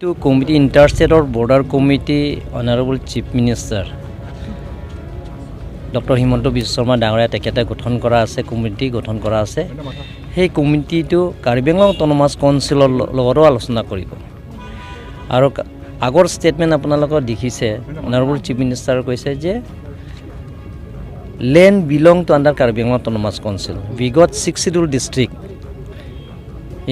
এইটো committee, ইণ্টাৰষ্টেটৰ border committee, honourable chief minister doctor Himanta Biswa Sarma ডাঙৰীয়া, তেখেতে গঠন কৰা আছে, কমিটি গঠন কৰা আছে। সেই কমিটিটো কাৰ্বি আংলং অট'নমাছ কাউন্সিলৰ লগতো আলোচনা কৰিব। আৰু আগৰ ষ্টেটমেণ্ট আপোনালোকৰ দেখিছে, অনাৰেবল চিফ মিনিষ্টাৰে কৈছে যে land belong to under Karbi Anglong Autonomous Council. We got six schedule district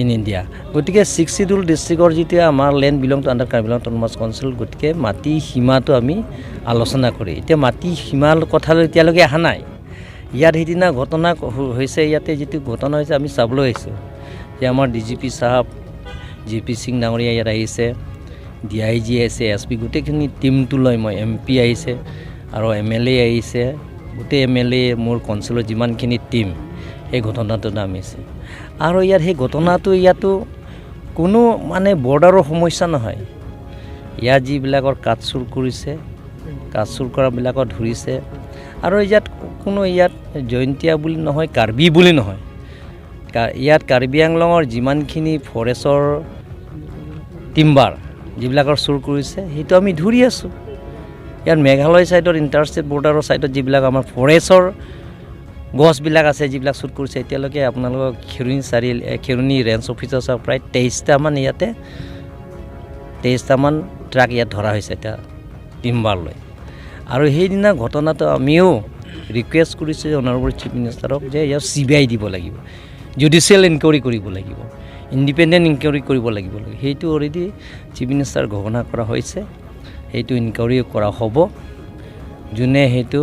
in India. গতিকে ছিক্স চিডিউল ডিষ্ট্ৰিক্টৰ যেতিয়া আমাৰ land belong to under Karbi Anglong Autonomous Council, গতিকে মাটি সীমাটো আমি আলোচনা কৰি, এতিয়া মাটি সীমাৰ কথালৈ এতিয়ালৈকে অহা নাই। ইয়াত সেইদিনা ঘটনা হৈছে, ইয়াতে যিটো ঘটনা হৈছে, আমি চাবলৈ আহিছোঁ যে আমাৰ ডিজিপি চাহাব জি পি সিং ডাঙৰীয়া ইয়াত আহিছে, ডি I G আহিছে, এছ পি, গোটেইখিনি টীমটো লৈ মই, এম পি আহিছে আৰু এম এল এ আহিছে। গোটেই এম এল এ, মোৰ কাউন্সিলৰ যিমানখিনি টীম, সেই ঘটনাটো নামিছে। আৰু ইয়াত সেই ঘটনাটো, ইয়াতো কোনো মানে বৰ্ডাৰৰ সমস্যা নহয়। ইয়াত যিবিলাকৰ কাঠ চুৰ কৰিছে, কাঠ চুৰ কৰাবিলাকক ধৰিছে। আৰু ইয়াত কোনো ইয়াত জয়ন্তীয়া বুলি নহয়, কাৰ্বি বুলি নহয়, ইয়াত কাৰ্বি আংলঙৰ যিমানখিনি ফৰেষ্টৰ টিম্বাৰ যিবিলাকৰ চুৰ কৰিছে, সেইটো আমি ধৰি আছোঁ। ইয়াত মেঘালয় ছাইডত, ইণ্টাৰষ্টেট বৰ্ডাৰৰ ছাইডত যিবিলাক আমাৰ ফৰেষ্টৰ গছবিলাক আছে, যিবিলাক চুৰ কৰিছে, এতিয়ালৈকে আপোনালোকৰ খেৰণি চাৰি খেৰণি ৰেঞ্জ অফিচৰ চাওক, প্ৰায় 23টামান, ইয়াতে 23টামান ট্ৰাক ইয়াত ধৰা হৈছে এতিয়া টিম্বাৰ লৈ। আৰু সেইদিনা ঘটনাটো আমিও ৰিকুৱেষ্ট কৰিছোঁ অনাৰেবল চিফ মিনিষ্টাৰক যে ইয়াত চিবিআই দিব লাগিব, জুডিচিয়েল ইনকুৱাৰী কৰিব লাগিব, ইণ্ডিপেণ্ডেণ্ট ইনকুৱাৰী কৰিব লাগিব। সেইটো অলৰেডি চিফ মিনিষ্টাৰ ঘোষণা কৰা হৈছে, সেইটো ইনকুৱাৰী কৰা হ'ব। যোনে সেইটো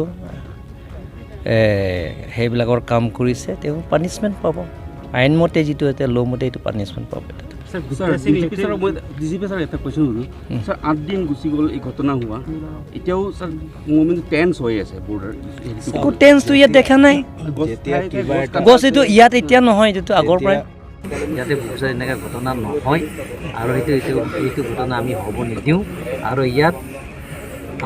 সেইবিলাকৰ কাম কৰিছে, তেওঁ পানিছমেণ্ট পাব। আইনমতে যিটো এতিয়া ল' মতে এইটো পানিছমেণ্ট পাব। ছাৰ, ডিজিপি ছাৰক মই, ডিজিপি ছাৰ, এটা কুৱেশ্যন সুধোঁ। ছাৰ, 8 দিন গুচি গ'ল এই ঘটনা হোৱা, এতিয়াও ছাৰ মুভমেণ্ট টেন্স হৈ আছে বৰ্ডাৰ। একো টেন্সটো ইয়াত দেখা নাই। যেতিয়া কিবা এটা গছ এইটো ইয়াত এতিয়া নহয়, এইটোতো আগৰ পৰাই ইয়াতে ভৱিষ্যত এনেকুৱা ঘটনা নহয় আৰু সেইটো এইটো ঘটনা আমি হ'ব নিদিওঁ। আৰু ইয়াত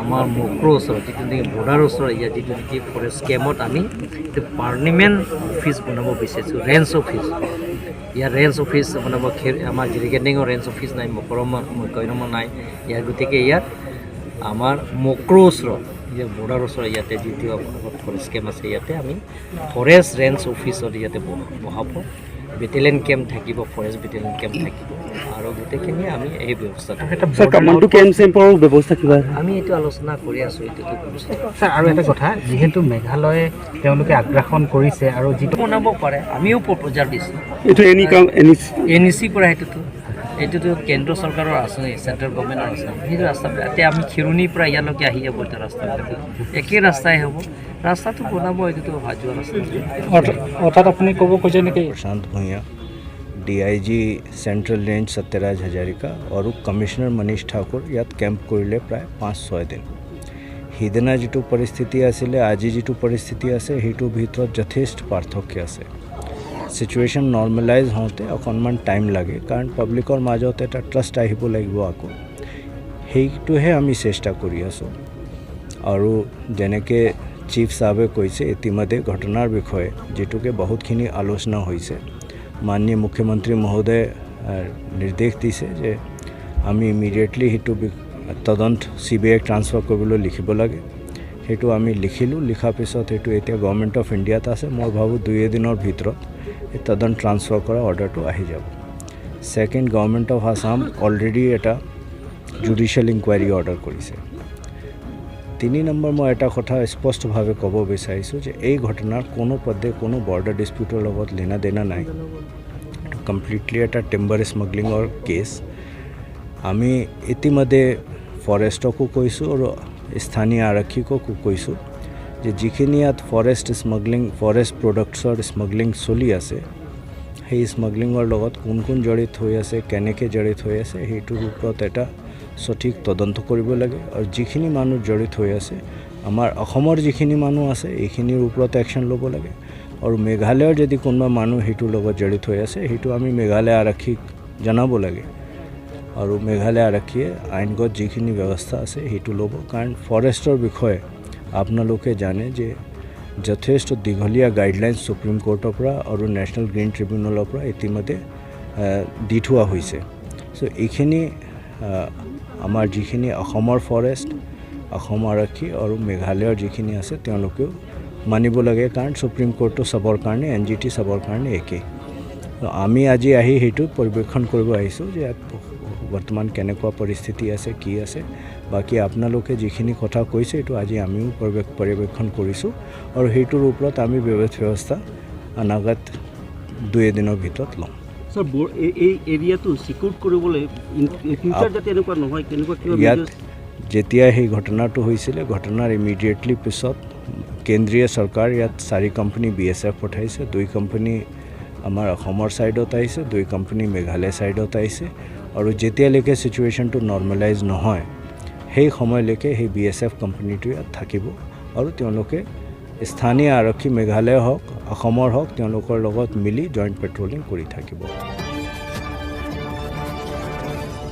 আমাৰ মক্ৰ ওচৰত, যিটো নেকি বৰ্ডাৰৰ ওচৰত, ইয়াত যিটো নেকি ফৰেষ্ট কেম্পত আমি এইটো পাৰ্মানেণ্ট অফিচ বনাব বিচাৰিছোঁ, ৰেঞ্জ অফিচ। ইয়াত ৰেঞ্জ অফিচ বনাব। আমাৰ জিৰিকেণ্ডিঙৰ ৰেঞ্জ অফিচ নাই, মকৰম নাই ইয়াত। গতিকে ইয়াত আমাৰ মক্ৰ ওচৰত, ইয়াত বৰ্ডাৰৰ ওচৰত, ইয়াতে যিটো আপোনালোকৰ ফৰেষ্ট কেম্প আছে, ইয়াতে আমি ফৰেষ্ট ৰেঞ্জ অফিচত ইয়াতে বহাব। বেটেলিয়ন কেম্প থাকিব, ফৰেষ্ট বেটেলিয়ন কেম্প থাকিব আৰু গোটেইখিনি আমি এই ব্যৱস্থাটো ছাৰ, কমাণ্ডো কেম্প চেম্পৰ ব্যৱস্থা কিবা? আমি এইটো আলোচনা কৰি আছোঁ, এইটোতো ব্যৱস্থা। ছাৰ, আৰু এটা কথা, যিহেতু মেঘালয়ে তেওঁলোকে আগ্ৰাসন কৰিছে আৰু যিটো বনাব পাৰে, আমিও প্ৰপ'জাল দিছোঁ। এইটো এনি কাম এনি এন ই চিৰ পৰা সেইটোতো কেন্দ্ৰ চৰকাৰৰ আঁচনি, চেণ্ট্ৰেল গভৰ্ণমেণ্টৰ আঁচনি। সেইটো ৰাস্তা এতিয়া আমি খেৰণিৰ পৰা ইয়ালৈকে আহি যাব। এতিয়া ৰাস্তাবিলাক একে ৰাস্তাই হ'ব, ৰাস্তাটো বনাব, এইটোতো অহা যোৱা ৰাস্তা। অৰ্থাৎ আপুনি ক'ব খোজে নেকি? Prashanta Bhuyan, DIG central range Satyaraj Hazarika আৰু কমিশ্যনাৰ মনীষ ঠাকুৰ ইয়াত কেম্প কৰিলে প্ৰায় 5-6 দিন। সিদিনা যিটো পৰিস্থিতি আছিলে, আজি যিটো পৰিস্থিতি আছে, সেইটোৰ ভিতৰত যথেষ্ট পাৰ্থক্য আছে। চিটুৱেশ্যন নৰ্মেলাইজ হওঁতে অকণমান টাইম লাগে, কাৰণ পাব্লিকৰ মাজত এটা ট্ৰাষ্ট আহিব লাগিব আকৌ। সেইটোহে আমি চেষ্টা কৰি আছোঁ। আৰু যেনেকৈ চিফ চাহাবে কৈছে, ইতিমধ্যে ঘটনাৰ বিষয়ে যিটোকে বহুতখিনি আলোচনা হৈছে, মাননীয় মুখ্যমন্ত্ৰী মহোদয়ে নিৰ্দেশ দিছে যে আমি ইমিডিয়েটলি সেইটো তদন্ত চিবিআইক ট্ৰান্সফাৰ কৰিবলৈ লিখিব লাগে। সেইটো আমি লিখিলোঁ। লিখাৰ পিছত সেইটো এতিয়া গভৰ্ণমেণ্ট অফ ইণ্ডিয়াত আছে। মই ভাবোঁ দুই এদিনৰ ভিতৰত এই তদন্ত ট্ৰান্সফাৰ কৰা অৰ্ডাৰটো আহি যাব। Second, government of Assam already এটা জুডিচিয়েল ইনকুৱাৰী অৰ্ডাৰ কৰিছে। 3 নম্বৰ, মই এটা কথা স্পষ্টভাৱে ক'ব বিচাৰিছোঁ যে এই ঘটনাৰ কোনো পধ্যে কোনো বৰ্ডাৰ ডিছপিউটৰ লগত লেনা দেনা নাই। এইটো কমপ্লিটলি এটা টিম্বাৰ স্মাগলিঙৰ কেছ। আমি ইতিমধ্যে ফৰেষ্টকো কৈছোঁ আৰু স্থানীয় আৰক্ষীকো কৈছোঁ যে যিখিনি ইয়াত ফৰেষ্ট স্মাগলিং, ফৰেষ্ট প্ৰডাক্টছৰ স্মাগলিং চলি আছে, সেই স্মাগলিঙৰ লগত কোন কোন জড়িত হৈ আছে, কেনেকৈ জড়িত হৈ আছে, সেইটোৰ ওপৰত এটা সঠিক তদন্ত কৰিব লাগে। আৰু যিখিনি মানুহ জড়িত হৈ আছে, আমাৰ অসমৰ যিখিনি মানুহ আছে, এইখিনিৰ ওপৰত একশ্যন ল'ব লাগে। আৰু মেঘালয়ৰ যদি কোনোবা মানুহ সেইটোৰ লগত জড়িত হৈ আছে, সেইটো আমি মেঘালয় আৰক্ষীক জনাব লাগে আৰু মেঘালয় আৰক্ষীয়ে আইনগত যিখিনি ব্যৱস্থা আছে সেইটো ল'ব। কাৰণ ফৰেষ্টৰ বিষয়ে আপোনালোকে জানে যে যথেষ্ট দীঘলীয়া গাইডলাইনছ সুপ্ৰিম কোৰ্টৰ পৰা আৰু নেশ্যনেল গ্ৰীণ ট্ৰিবিউনেলৰ পৰা ইতিমধ্যে দি থোৱা হৈছে। চ' এইখিনি আমাৰ যিখিনি অসমৰ ফৰেষ্ট, অসম আৰক্ষী আৰু মেঘালয়ৰ যিখিনি আছে, তেওঁলোকেও মানিব লাগে, কাৰণ ছুপ্ৰিম কোৰ্টটো চবৰ কাৰণে, এনজিটি চবৰ কাৰণে একেই। তো আমি আজি আহি সেইটো পৰিৱেক্ষণ কৰিব আহিছোঁ যে ইয়াত বৰ্তমান কেনেকুৱা পৰিস্থিতি আছে, কি আছে। বাকী আপোনালোকে যিখিনি কথা কৈছে, এইটো আজি আমিও পৰ্যবেক্ষণ কৰিছোঁ আৰু সেইটোৰ ওপৰত আমি ব্যৱস্থা অনাগত দুই এদিনৰ ভিতৰত ল'ম। ছাৰ, এই এৰিয়াটো ছিকিউৰ কৰিবলৈ ফিউচাৰ যাতে এনেকুৱা নহয়, কেনেকুৱা কিবা ইয়াত measures? যেতিয়া সেই ঘটনাটো হৈছিলে, ঘটনাৰ ইমিডিয়েটলি পিছত কেন্দ্ৰীয় চৰকাৰ ইয়াত চাৰি কোম্পানী বিএছএফ পঠাইছে। দুই কোম্পানী আমাৰ অসমৰ ছাইডত আহিছে, দুই কোম্পানী মেঘালয় ছাইডত আহিছে আৰু যেতিয়ালৈকে চিটুৱেশ্যনটো নৰ্মেলাইজ নহয়, সেই সময়লৈকে সেই বিএছএফ কোম্পানীটো ইয়াত থাকিব আৰু তেওঁলোকে স্থানীয় আৰক্ষী, মেঘালয় হওক, অসমৰ হওক, তেওঁলোকৰ লগত মিলি জইণ্ট পেট্ৰলিং কৰি থাকিব।